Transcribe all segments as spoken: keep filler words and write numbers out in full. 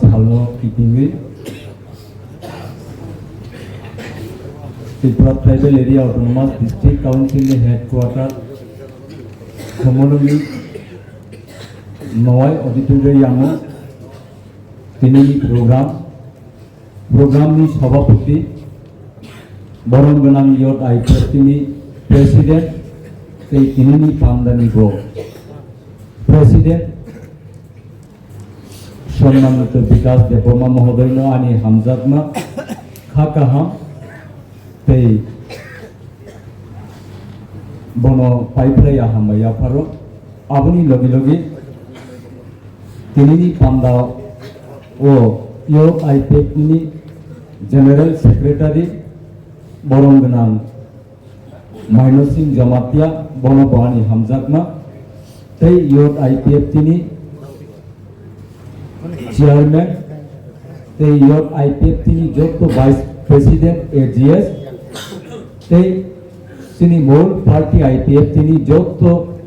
Salno kitingwi Tripura Tribal Area Autonomous District Council ni headquarter Khumulwng ni Mawai Auditorium o tini ni program, program ni sabhapati borom gwnang Youth I P F T ni president tei tini ni panda ni bo president Sonnanito Bikas Debbarma mohodoino ani hamjakma kha kaham tei bono paiphlai ya hambai yapharo. Aboni logi logi tinini panda o Youth I P F T ni General Secretary borom gwnang Maino Singh Jamatia, bono bo ani hamjakma, tei Youth I P F T ni chairman, tei Youth I P F T ni jotto vice president A G S, tei chini mol party I P F T ni jotto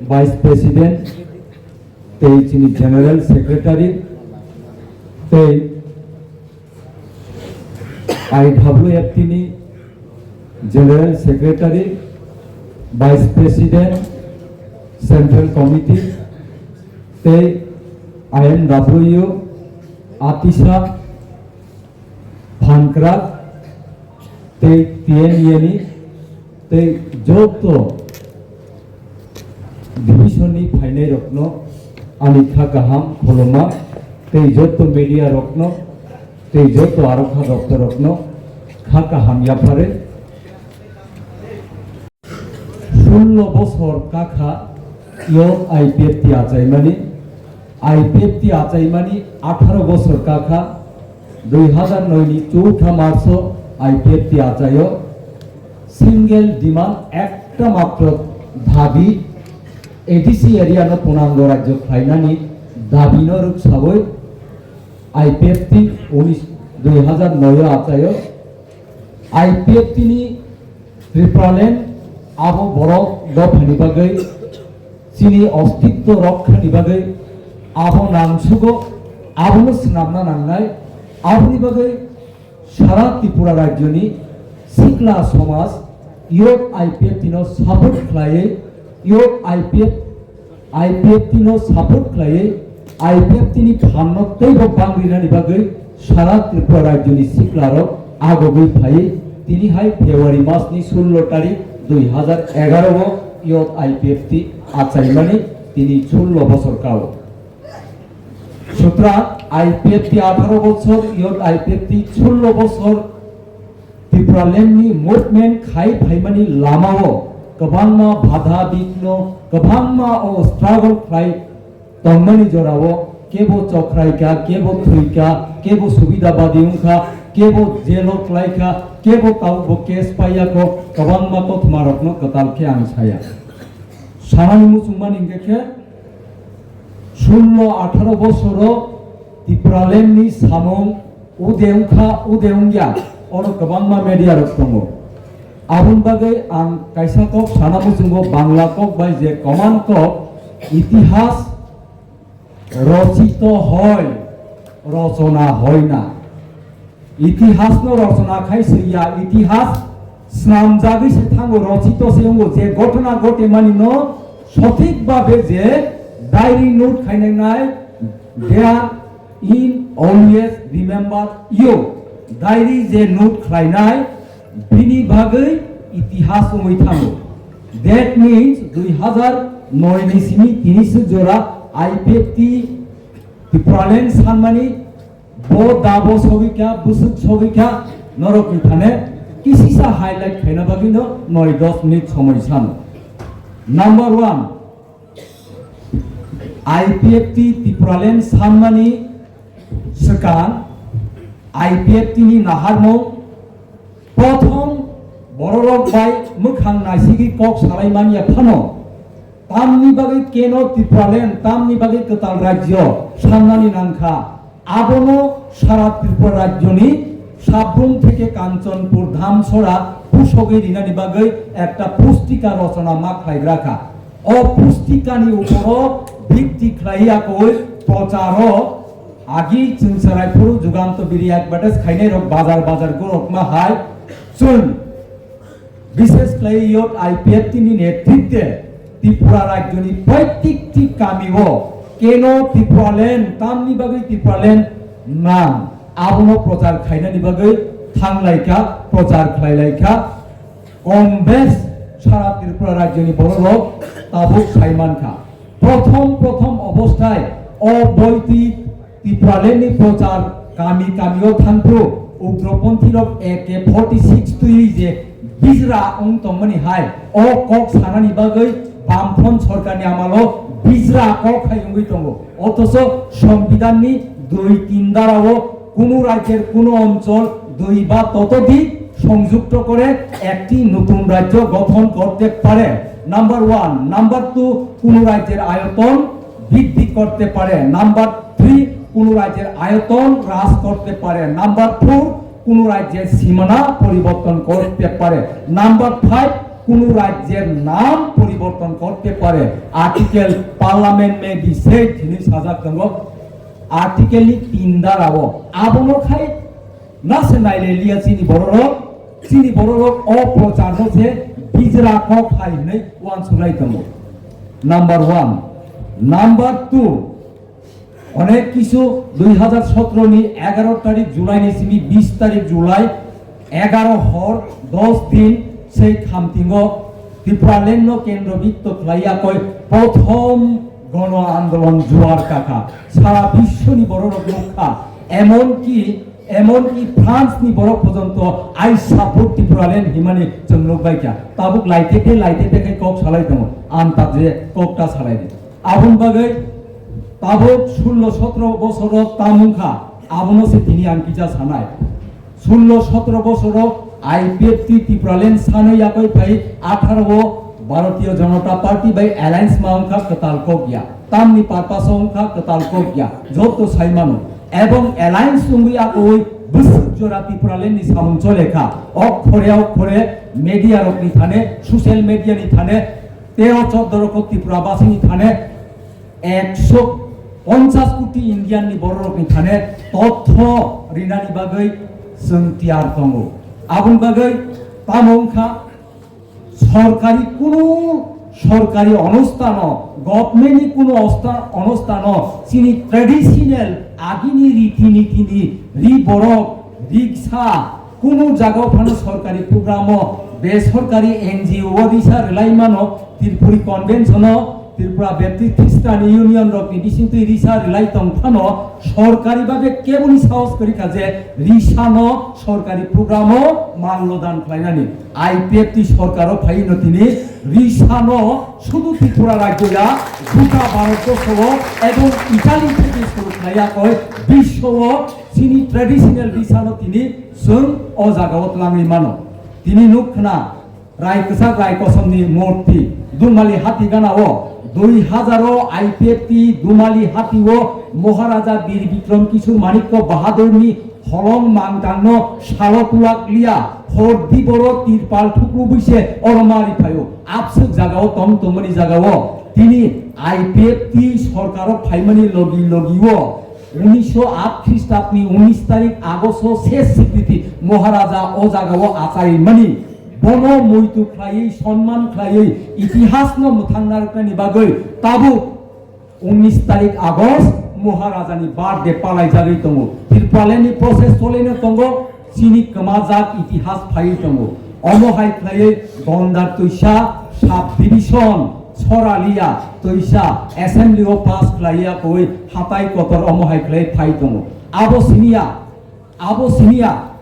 vice president, tei chini general secretary, tei I W F T ni General Secretary, Vice President, Central Committee, tei I M W, Atisa, Phankrak, tei T N A ni tei joto division ni phainai rokno ani kha kaham khuluma, tei joto media rokno tei joto aro kha doctor rokno kha kaham yaphare. Sullo bosor kakha yo I P F T achaimani, I P F T achaimani atharo bosor kakha, dui hazar noi ni chouda March o I P F T achaio. Single demand, ekta matro dabi, A D C area no punango rajyo khlainani dabi no rwksawi I P F T unis, dui hazar noi o achaio. I P F T ni Tripuraland abo borok dophani bagwi, chini ostitto rokkhani bagwi abo nangsugo, abono swnamna nangnai. Aboni bagwi sara Tripura rajyoni sikla somaj youth I P F T no support khlaiwi, youth I P F I P F T no support khlaiwi, I P F T ni phan no teibo bangrinani bagwi sara Tripura rajyoni siklarok agogwi phaiwi tini hai February mas ni sullo tarik dui hazar egaro o youth I P F T achaimani tini sullo bosor kao. Sutra I P F T atharo bosor, youth I P F T sullo bosor, Tipraland ni movement khai phaimani lamao kwbangma badha bigno, kwbangma o struggle khlai tongmani jorao kebo chokhraikha, kebo thwikha, kebo subidabadi wngkha, kebo jelo klaikha, kebo tabukbo case paiyakho, kwbangma kothoma rokno kwtal khe ang saya. Sanani muchungmani hwnkhe khe, sullo atharo bosoro Tipraland ni samung ude wngkha, ude wngya, oro kwbangma media rok tongo. Aboni bagwi ang kaisa kok sana muchungo, Bangla kok bai je common kok, itihas rochito hoy, rochona hoy na. Itihasno rochona khai se ya, itihas snamjagwi se thango, rochito se wngo, je ghotona ghotemani no sothik bhabe je diary note khainai nai, they are in always remember you. Diary je note khlainai, bini bagwi itihas wngwi thango. That means, dui hazar noi ni simi tini suk jora I P F T Tipraland sanmani bo dabo sogwi kha, bwswk sogwi kha, norokni thane kisisa highlight khaina bagwino noi dos minute somoi sano. Number one, I P F T Tipraland sanmani swkang I P F T ni naharmung, prothom bororok bai mwkhang naisigwi kok salai manya phano, tamni bagwi keno Tipraland, tamni bagwi kwtal rajyo sannani nangkha, abono sara Tripura rajyoni Sabrum theke Kanchanpur Dhamsora pusogwi rinani bagwi ekta pustika rochona ma khlaigra kha. O pustikani uporo bhikti khlaiya koi procharo Agi chwng chwrai phuru Juganto biri advertise khainai rok bazar bazar gorok ma hai chwng, bishes khlai yot I P F T ni netritwe Tripura rajyoni proitekti kami o keno Tripuraland, tamni bagwi Tripuraland nang, abono prochar khainani bagwi thanglaikha, prochar khlailaikha. Kom bes sara Tripura rajyoni bororok tabuk sai mankha. Prothom prothom obosthai o boiti Tripuralandni prochar kami kamio thangphru ugroponthirok A K forty six twiwi je bijra wng tongmani hai o kok sanani bagwi Bamfront sorkarni amalo bijra kok hai wngwi tongo. Othocho Songbidanni dui tin darao kunu rajyer kunu onchol dui ba totodhik সংযুক্ত করে একটি নতুন রাজ্য গঠন করতে পারে। Number one. Number two, কোনো রাজ্যের আয়তন বৃদ্ধি করতে পারে। নাম্বার থ্রি, কোনো রাজ্যের আয়তন হ্রাস করতে পারে। নাম্বার ফোর, কোনো রাজ্যের সীমানা পরিবর্তন করতে পারে। নাম্বার ফাইভ, কোনো রাজ্যের নাম পরিবর্তন করতে পারে। Article Parliament may be said hwnwi sajak tongo article ni tin darao. Abono khai nase naileliya chini bororok, chini bororok o procharno se bijra kok hai hwnwi uansuk lai tongo. Number one. Number two, onek kisu dui hazar sotro ni egaro tarik July ni simi bis tarik July, egaro hor, dos din sei khamtingo Tripuraland no kendro bitto khlaiya koi prothom gono andolon juar kakha. Sara biswoni bororok nukha, emonki, emonki France ni borok porjonto "I support Tripuraland" himani chwng nukbaikha. Tabuk laitete laitete khe kok salai tongo, antab je kok ta salai di. Aboni bagwi tabuk sullo sotro bosoro tam wngkha, abono se tini ang kisa sanai. Sullo sotro bosoro I P F T Tripuraland sanwi yakoi phai atharo o Bharatiya Janata Party bai alliance ma wngkha kwtal kok ya, tamni purpose o wngkha kwtal kok ya, joto sai mano. Ebong alliance wngwi akoi bwswk jora Tripuraland ni samung chole kha. Okhore okhore media rok ni thane, social media ni thane, tero choddo rok Tripura basi ni thane ekso ponchas koti Indian ni bororok ni thane totho rinani bagwi chwng tiyar tongo. Aboni bagwi tamo wngkha, sorkari kunu sorkari onustano, government ni kunu osta-, onustano chini traditional agini riti niti ni ri borok, riksa, kunu jagao phano sorkari program o, besorkari N G O o risa rwlai mano, Tripuri Convention o, Tripura Baptist Christian Union rokni bisingtwi risa rwlai tong phano, sorkari babe keboni sahos kwrwi kha je risano sorkari program o mallo dan khlainani. I P F T sorkar o phai no tini risano sudu Tripura rajyo ya, goda Bharat borso o ebong Italy theke suru khlaiya koi biswo o chini traditional risano tini chwng o jaga o twlangwi mano. Tini nuk khna Rai kwchak rai kosomni murti Dumali hati gana o dui hazar o I P F T Dumali hati o Maharaja Bir Bikram Kishore Manikya Bahadurni holong mangtangno salo tulak liya, hor diboro tirpal thuklubwi se oro ma riphaio. Abswk jagao tong tongmani jagao tini I P F T sorkaro phaimani logi logi o unisho aat Khristabni unis tarik Agosto ses sikriti Maharaja o jagao achaimani. Bono muitu khlaiwi, sonman khlaiwi, itihasno mwthang narwknani bagwi tabuk unis tarik Agost Maharajani birthday palaijagwi tongo. Tripuralandni process cholaino tongo, chini kwmajak itihas phaiwi tongo. Omo hai khlaiwi Gondar twisa sub division Soraliya twisa assembly o pass khlaiya koi hatai kotor omo hai khlai phai tongo. Abo siniya, abo siniya,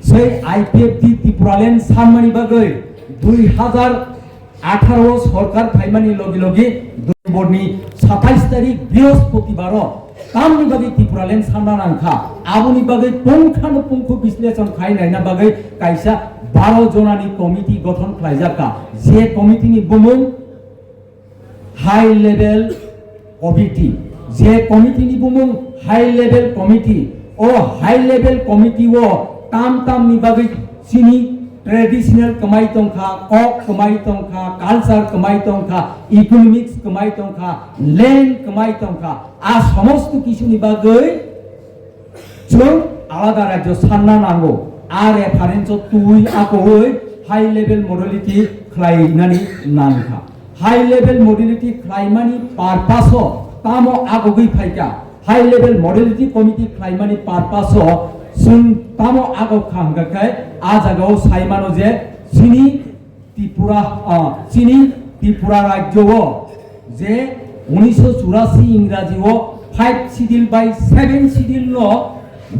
Sei I P F T Tripuraland sanmani bagwi dui hazar atharo sorkar phaimani logi logi December ni satais tarik Brihospotibaro tamni bagwi Tripuraland sanna nangkha. Aboni bagwi pungkhano pungkhu bisleshon khai naina bagwi kaisa baro jonani committee gothon khlaijakha. Je committee ni bumung High Level Committee, je committee ni bumung High Level Committee, o High Level Committee o tam tam ni bagwi chini Traditional kwmai tongkha, kok kwmai tongkha, culture kwmai tongkha, economics kwmai tongkha, land kwmai tongkha. A somosto kisuni bagwi chwng alada rajyo sanna nango. A reference o twi akowi high level modality khlainani nangkha. High level modality khlaimani purpose o tamo agogwi phaikha? High level modality committee khlaimani purpose o chwng tamo agokha hwnkha khe, a jagao sai mano je chini Tripura, ah, chini Tripura rajyo o je unisho churasi Ingraji o five schedule bai seven schedule no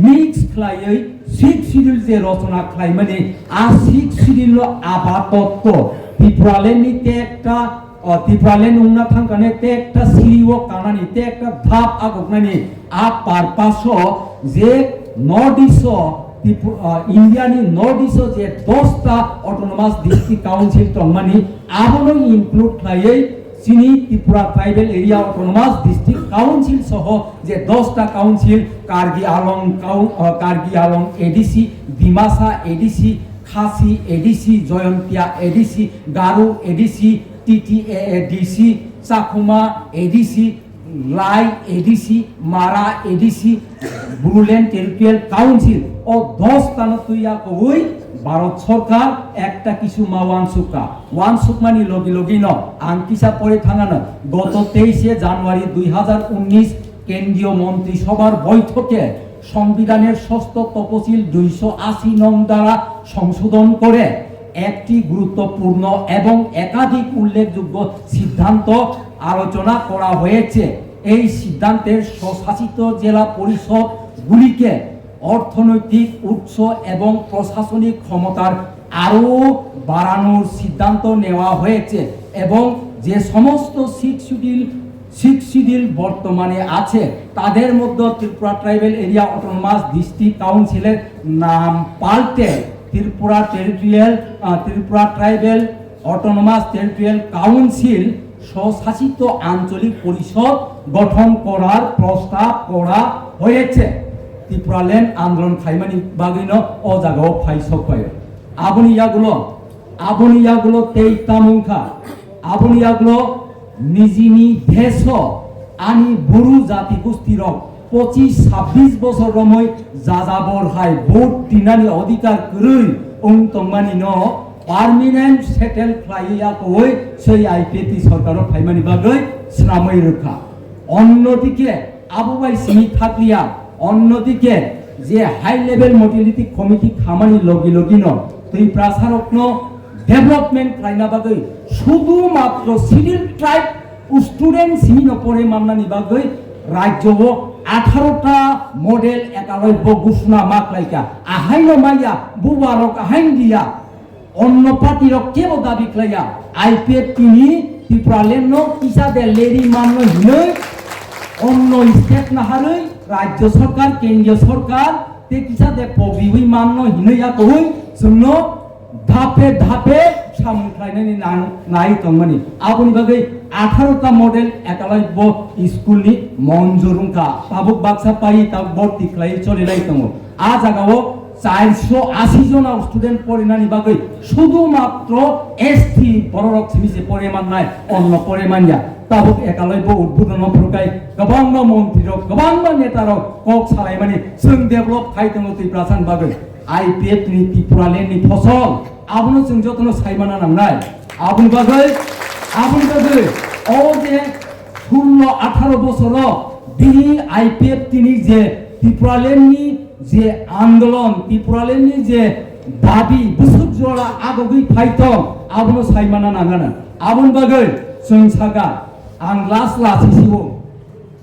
mix khlaiwi six schedule je rochona khlaimani, a six schedule no apatotto Tipraland ni tekta, o Tipraland wngna thangkane tekta siri o kanani, tekta dhap agoknani, a purpose o je North East o Tripura, ah, India ni North East o je dosta Autonomous District Council tongmani, abono include khlaiwi chini Tripura Tribal Area Autonomous District Council soho je dosta council, Karbi Anglong Kau-, ah, Karbi Anglong A D C, Dimasa A D C, Khasi A D C, Jaintia A D C, Garo A D C, T T A A D C, Chakma A D C, Lai A D C, Mara A D C, Bodoland Territorial Council, o dos tano twi akowi Bharat Sorkar ekta kisu ma wansukha. Wansukmani logi logi no ang kisa pore thangano, goto teishe January dui hazar unnish kendriyo montri sobhar boithoke সংবিধানের ষষ্ঠ তপশিল দুইশো আশি নং ধারা সংশোধন করে একটি গুরুত্বপূর্ণ এবং একাধিক উল্লেখযোগ্য সিদ্ধান্ত আলোচনা করা হয়েছে। এই সিদ্ধান্তের স্বশাসিত জেলা পরিষদগুলিকে অর্থনৈতিক উৎস এবং প্রশাসনিক ক্ষমতার আরও বাড়ানোর সিদ্ধান্ত নেওয়া হয়েছে এবং যে সমস্ত সিক্স শিডিউল সিক্স শিডিউল বর্তমানে আছে, তাদের মধ্যে Tripura tribal area autonomous district কাউন্সিলের নাম পাল্টে Tripura territorial, ah, Tripura tribal autonomous territorial council স্বশাসিত আঞ্চলিক পরিষদ গঠন করার প্রস্তাব করা হয়েছে। Tipraland আন্দোলন khlaimani bagwino o jagao phai sokphaio. Aboni yagulo, aboni yagulo tei tamungkha, aboni yagulo nijini deso ani Buru jati gustirok pochis sabbish bosor romwi jajabor hai vote tinani odhikar kwrwi wng tongmani no permanent settle khlaiwi akowi soi I P F T sorkaro phaimani bagwi swnamwi rwkha. Onnodike abo bai simi thakliya, onnodike je high level modality committee khamani logi logino twi prasarokno development khlaina bagwi sudhu matro schedule tribe student simi no pore mannani bagwi rajyo o atharo ta model ekaloi bo gusna ma khlaika. Ahaino maya bubarok ahain dia. Onno party rok kebo dabi khlaiya, I P F T ni Tipraland no kisa de leri manno hinoi, onno state naharoi, rajyo sorkar, kendriyo sorkar, te kisa de pogiwi manno hinoi ya koi, chwngno dhape dhape samung khlainani nang-, nai tongmani. Aboni bagwi atharo ta model ekalai bo school ni monjur wngkha. Tabuk baksa pai tabuk borti khlai choli lai tongo. A jagao charsho ashi jona student porinani bagwi sudhu matro S T bororok simi se pore mannai, onno pore manya. Tabuk ekalai bo udbodhono phwrwngkhai kwbangma montri rok, kwbangma neta rok kok salaimani chwng develop khai tongo Tiprasani bagwi. I P F ni Tipraland ni phosol abono chwng jotono saimana nangnai. Aboni bagwi, aboni bagwi o je sullo atharo bosoro bini I P F T ni je Tipraland ni je andolon, Tipraland ni je dabi bwswk jora agogwi phaitong, abono saimana nangana. Aboni bagwi chwng saka, ang last last isibo.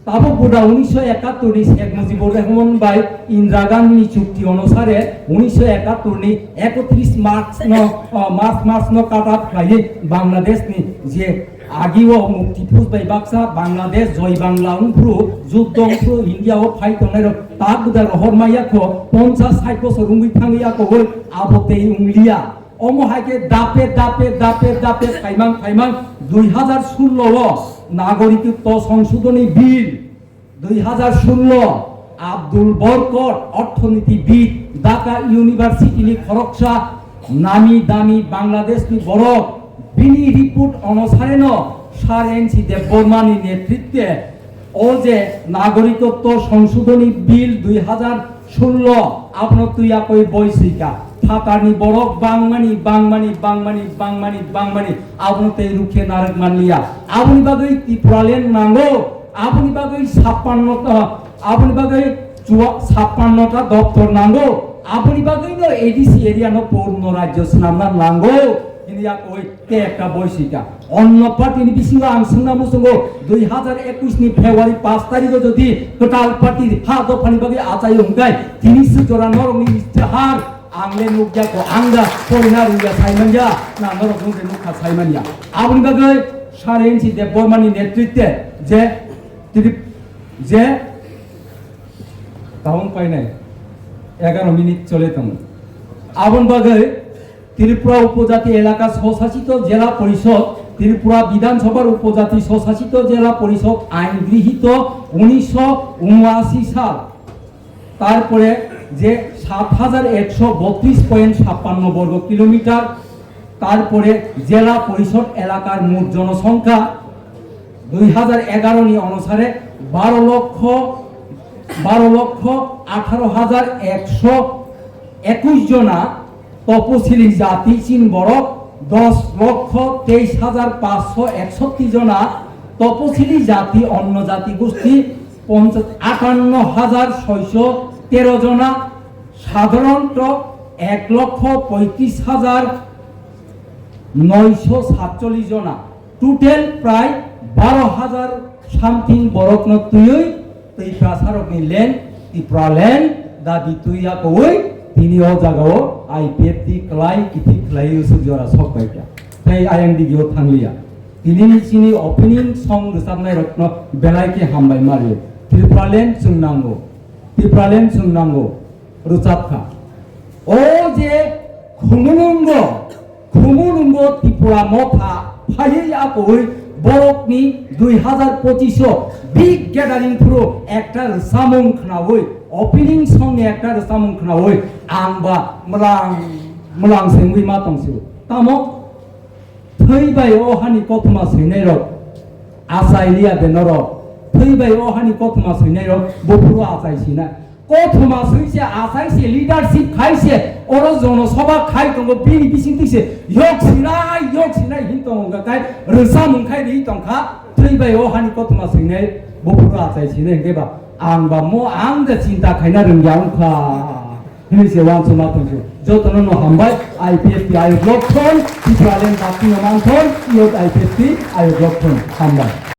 Tabuk buda unisho ekattor ni Sheikh Mujibur Rahman bai Indira Gandhi ni chukti onusare unisho ekattor ni ekotris March no, ah, March mas no cut off khlaiwi Bangladesh ni je agio mukti phus bai baksa Bangladesh Joy Bangla wngphru, juddo wngphru India o phai tongnai rok tak buda rohor maya kho ponchas sait bosor wngwi thangwi ya kogoi abo tei wngliya. Omo hai khe dape dape dape dape phaimang phaimang dui hazar sullo o Nagorikotto Songshodhoni Bill, dui hazar sullo Abdul Borkot orthonitibid Dhaka University ni khoroksa Nami dami Bangladeshni borok bini report onusareno Sir N C Debbarmani netritwe o je Nagorikotto Songshodhoni Bill dui hazar sullo abono twi yakwi boisika phatarni borok bangmani bangmani bangmani bangmani bangmani abono tei rukhe narwk manliya. Aboni bagwi Tipraland nango, aboni bagwi sappanno ta, aboni bagwi chua-, sappanno ta doptor nango, aboni bagwino A D C area no purno rajyo swnamna nango, hini yakwi tei ekta boisika. Onno party ni bisingo ang swngna muchungo, dui hazar ekwis ni February paanch tarikh o jodi kwtal party ha dophani bagwi achai hwnkhe, tini swk jora norokni istihar ang le nukya ko, ang da porina rwya saimanya, na norok nukya nukha saimanya. Aboni bagwi Sir N C Debbarmani netritwe je Trip-, je tabung painai egaro minute chole tongo. Aboni bagwi Tripura Upojati Elaka Swsasito Jela Porishod, Tripura Bidhan Sabhar Upojati Swsasito Jela Porishod ain grihito unisho unuasi sal, tarpore je সাত হাজার একশো বত্রিশ পয়েন্ট ছাপ্পান্ন বর্গ কিলোমিটার, তারপরে জেলা পরিষদ এলাকার মোট জনসংখ্যা দুই হাজার এগারো ni onusare বারো লক্ষ, বারো লক্ষ আঠারো হাজার একশো একুশ জনা তপশিলি জাতি চীন বরক, দশ লক্ষ তেইশ হাজার পাঁচশো একষট্টি জনা তপশিলি জাতি অন্য জাতি গোষ্ঠী, পঞ্চাশ, আটান্ন হাজার ছয়শো তেরো জনা, সাধারণত এক লক্ষ পঁয়ত্রিশ হাজার নয়শো সাতচল্লিশ জনা, টোটাল প্রায় বারো হাজার সামথিং বরকনো তুইই Tiprasarokni land, Tipraland dabi tuiya kowoi tini o jagao I P F T klai kithi khlai usuk jora sok bai kha. Tei ayang digio thangliya. Tini ni chini opening song rwchapnai rokno belai khe hambai mario. Tipraland chwng nango. Tipraland chwng nango. Rwchap kha. O je Khumulwngo, Khumulwngo Tripura Motha phaiwi akowi borokni dui hazar pochish o big gathering phuru ekta rwchapmung khnawi, opening song ni ekta rwchapmung khnawi ang ba mwlang mwlang sengwi ma tongsi. Tamo thwi bai o hani kothoma swinai rok achai liya de norok, thwi bai o hani kothoma swinai rok buphuru achai sinai. Kothoma swi se, achai se, leadership khai se, oro jono soba khai tongo, bini bising twi se, yok sinai, yok sinai hin tongo, hwnkha khai rwchapmung khai ri tongkha, twi bai o hani kothoma swinai, buphuru achai sinai, hwnkhe ba ang ba mo, ang da chinta khaina rwngya wngkha, hini se wansukma tongsi. Jotono no hambai, I P F T ayok lokthon, Tipraland dakti no manthon, iyot I P F T ayok lokthon, hambai.